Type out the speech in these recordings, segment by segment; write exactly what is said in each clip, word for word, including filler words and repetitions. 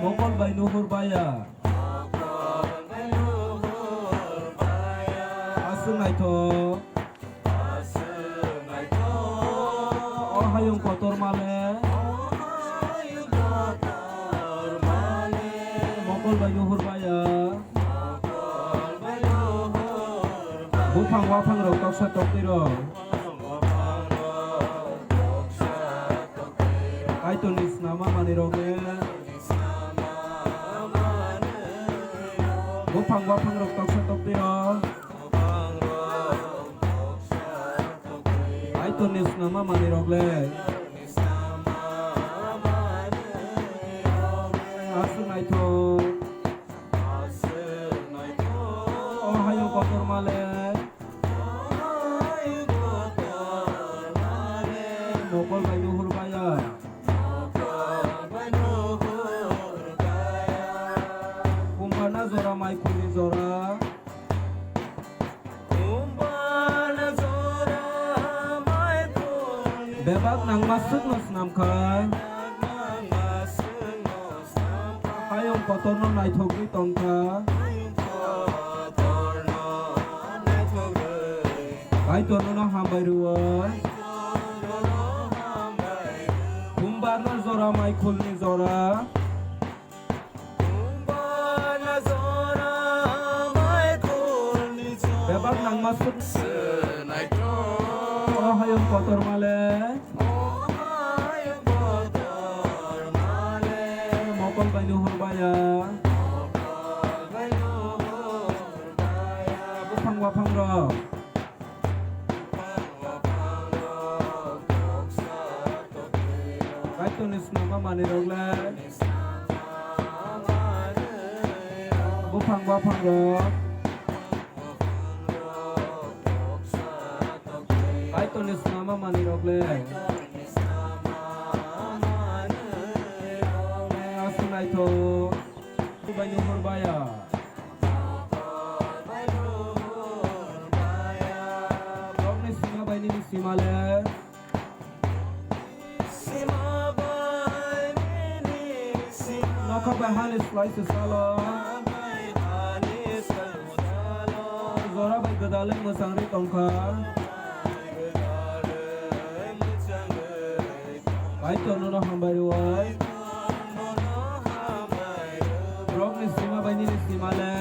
Mokol bai nuhur baya. Aswk naithok. O hayung kotor male. Mokol bai nuhur baya. Buphang waphang rok toksa toktwi rok. Kaitorni snama manwi rok le. Buphang waphang rok toksa toktwi rok. Kaitorni snama manwi rok le. Aswk naithok. O hayung kotor male. Mokol bai nuhur baya. Kumbana jora mai khulni jora. Bebak nangma swkno snamkha. Hayung kotorno naithogwi tongkha. Kaitorno hambai rwo. Kumbarno jora mai khulni jora. Bebak nangma swk. O hayung kotor male. Mokol bai nuhur baya. Buphang waphang rok. Kaitorni snama manwi rok le. Buphang waphang rok. Kaitorni snama manwi rok le. Aswk naithok. Bai nuhur baya. Borokni sima bai nini sima le. Nokha bai hani slai se salo. Jora bai gwdalwi mwchangri tongkha. Kaitor nono hambai rwoi. Borokni sima bai nini sima le.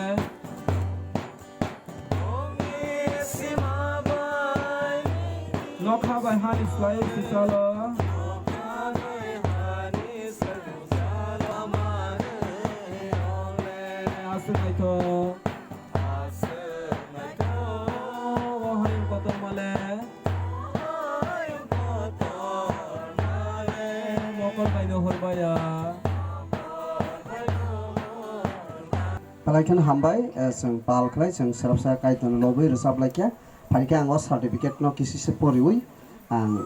Nokha bai hani slai sisalo. Aswk naithok. O hayung kotor male. Mokol bai nuhur baya. Belai kheno hambai, eh, chwng pal khlai, chwng swrapsa Kaitorno lobwi rwchap lai kha. Phai khe ang o certificate no kisi se poriwi ang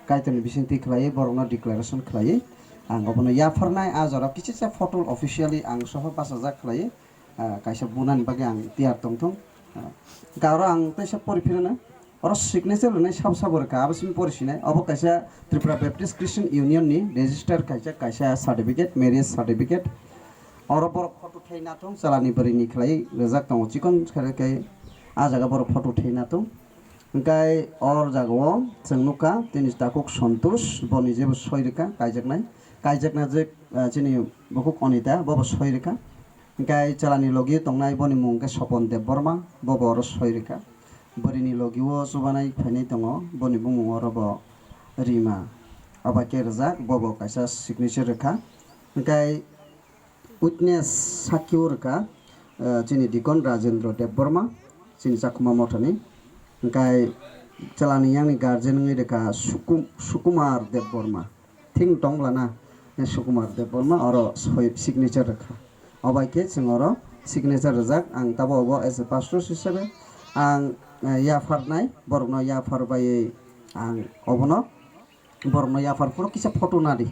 Kaitorni bisingtwi khlaiwi borokno declaration khlaiwi ang obono yapharnai. A jora kisi se photo officially ang soho bachajak khlaiwi, ah, kaisa bunani bagwi ang tiyar tongthung. Ah, hwnkhe aro ang teisa pori phirano. Oro signature rwnai sabo sabo rwkha, abo simi pori sinai. Obo kaisa Tripura Baptist Christian Union ni register kaisa, kaisa certificate, marriage certificate. Oro borok photo thai nathung, chalani bwrwi ni khlai rijak tongo, chikon khe khe ah jaga borok photo thai nathung. Hwnkhe or jaga o chwng nukha, tini takhuk Santosh, boni jebo soi rwkha, kaijaknai. Kaijakna je, ah, chini bukhuk Anita, bobo soi rwkha. Hwnkhe chwlani logi tongnai boni mung khe Sopon Debbarma, bobo oro soi rwkha. Bwrwini logi o chubanai phainai tongo, boni bumung oro bo Rima. Abo khe rijak, bobo kaisa signature rwkha. Hwnkhe witness sakhi o rwkha, eh, chini Deacon Rajendra Debbarma, chini Chakhuma Mothani. Hwnkhe chwlani yang ni guardian wngwi rwkha Suku-, Sukumar Debbarma. Thing tong lana, eh, Sukumar Debbarma oro soi signature rwkha. Obai khe chwng oro signature rwjak, ang tabuk obo as a pastor hisabe ang, eh, yapharnai, borokno yaphar baiwi ang obono borokno yaphar phuru kisa photo nadi.